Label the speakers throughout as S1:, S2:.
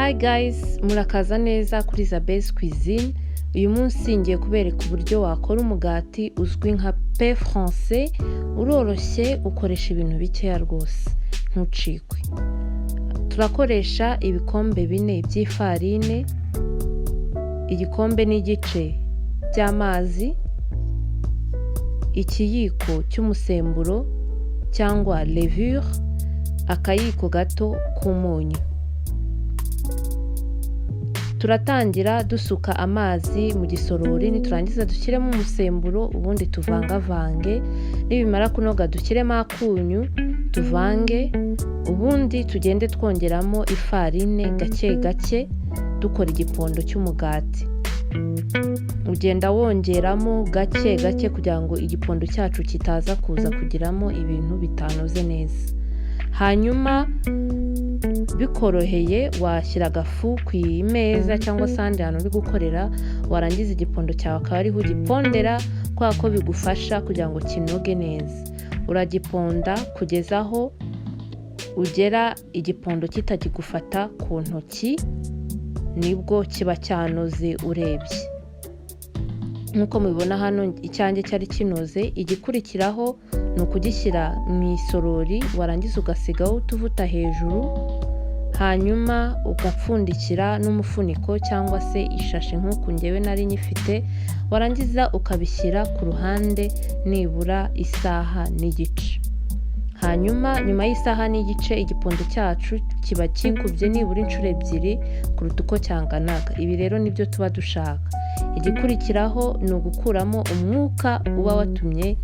S1: Hi guys, murakaza neza kuri Isabelle's Cuisine. Uyu munsi ngiye kubereka uburyo wakora umugati uzwi nka pain français. Uroroshye, ukoresha ibintu bikeya rwose, ntucikwe. Turakoresha ibikombe 4 by'ifarine, igikombe n'igice by'amazi, ikiyiko cy'umusemburo cyangwa levure, akayiko gato k'umunyu. Turatangira dusuka amazi mu gisorori, niturangiza dushyiremo umusemburo, ubundi tuvangavange. Nibimara kunoga dushyiremo akunyu, tuvange, ubundi tugende twongeramo ifarine gake gake, dukora igipondo cy'umugati. Ugenda wongeramo gake gake kugira ngo igipondo cyacu kitaza kuza kugiramo ibintu bitanoze neza. Hanyuma bikoroheye washyira agafu ku imeza cyangwa se ahandi hantu uri gukorera, warangiza igipondo cyawe akaba ariho ugipondera, kubera ko bigufasha kugira ngo kinoge neza. Uragiponda kugeza aho ugera igipondo kitakigufata ku ntoki, nibwo kiba cyanoze urebye. Nk'uko mubibona hano, icyanjye cyari kinoze. Igikurikiraho ni ukugishyira mu isorori, warangiza ugasigaho utuvuta hejuru, hanyuma ugapfundikira n'umufuniko cyangwa se ishashi nk'uku ngewe nari nyifite, warangiza ukabishyira ku ruhande nibura isaha n'igice. Hanyuma nyuma y'isaha n'igice igipondo cyacu kiba kikubye nibura inshuro 2 kuruta uko cyanganaga. Ibi rero nibyo tuba dushaka. Igikurikiraho ni ugukuramo umwuka uba watumye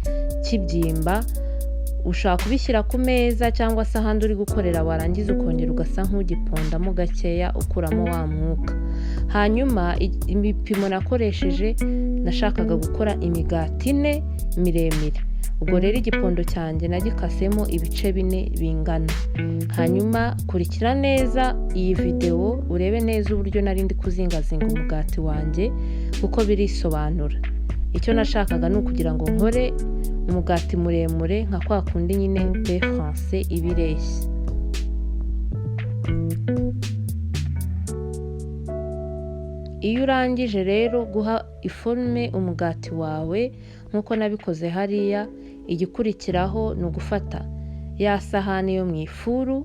S1: kibyimba. Ushobora kubishyira ku meza cyangwa se ahandi uri gukorera, warangiza ukongera ugasa nk'ugipondamo gakeya, ukuramo wa mwuka. Hanyuma ibipimo nakoresheje, nashakaga gukora imigati ine miremire. Ubwo rero igipondo cyanjye nagikasemo ibice bine bingana. Hanyuma kurikira neza iyi videwo, urebe neza uburyo nari ndi kuzingazinga umugati wanjye, kuko birisobanura. Icyo nashakaga ni ukugira ngo nkore umugati muremure nka kwa kundi nyine pain français iba ireshya. Iyo urangije rero guha iforme umugati wawe nk'uko nabikoze hariya, igikurikiraho ni ugufata ya sahani yo mu ifuru,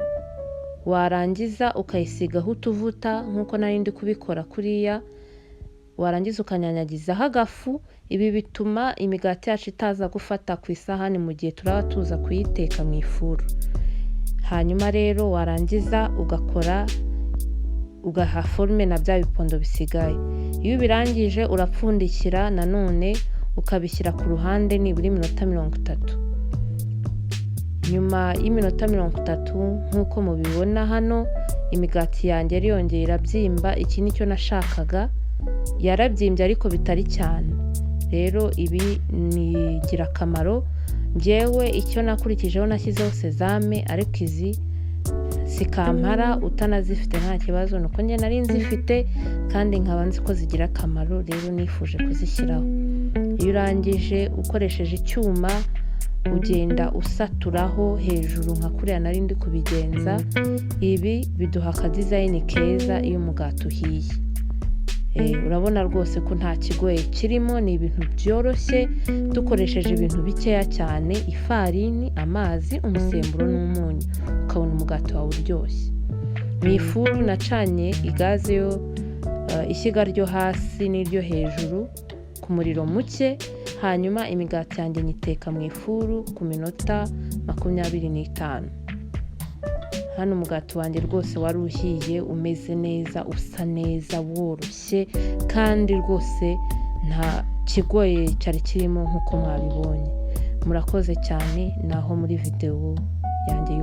S1: warangiza ukayisigaho utuvuta nk'uko nari ndi kubikora kuriya, warangiza ukanyanyagizaho agafu. Ibi bituma imigati yacu itaza gufata ku isahani mu gihe turaba tuza kuyiteka mu ifuru. Hanyuma rero warangiza ugakora, ugaha forme na bya bipondo bisigaye. Iyo ubirangije urapfundikira nanone, ukabishyira ku ruhande nibura iminota 30. Nyuma y'iminota 30, nk'uko mubibona hano, imigati yanjye yari yongeye irabyimba. Iki nicyo nashakaga, yarabyimbye ariko bitari cyane. Rero ibi ni ingirakamaro. Ngewe icyo nakurikijeho, nashyizeho sésame, ariko izi si kampara, utanazifite nta kibazo. Ni uko njye nari nzifite kandi nkaba nzi ko zigira akamaro, rero nifuje kuzishyiraho. Iyo urangije, ukoresheje icyuma ugenda usaturaho hejuru nka kuriya nari ndi kubigenza. Ibi biduha akadesign keza iyo umugati uhiye. Urabona rwose ko nta kigoye kirimo, ni ibintu byoroshye, dukoresheje ibintu bikeya cyane: ifarini, amazi, umusemburo n'umunyu, ukabona umugati wawe uryoshye. Mu ifuru nacanye igaze yo ishyiga ryo hasi n'iryo hejuru ku muriro muke, hanyuma imigati yanjye nyiteka mu ifuru ku minota 25. Hano umugati wanjye rwose wari uhiye, umeze neza, usa neza, woroshye, kandi rwose nta kigoye cyari kirimo nk'uko mwabibonye. Murakoze cyane, naho muri videwo yanjye y'ubutaha.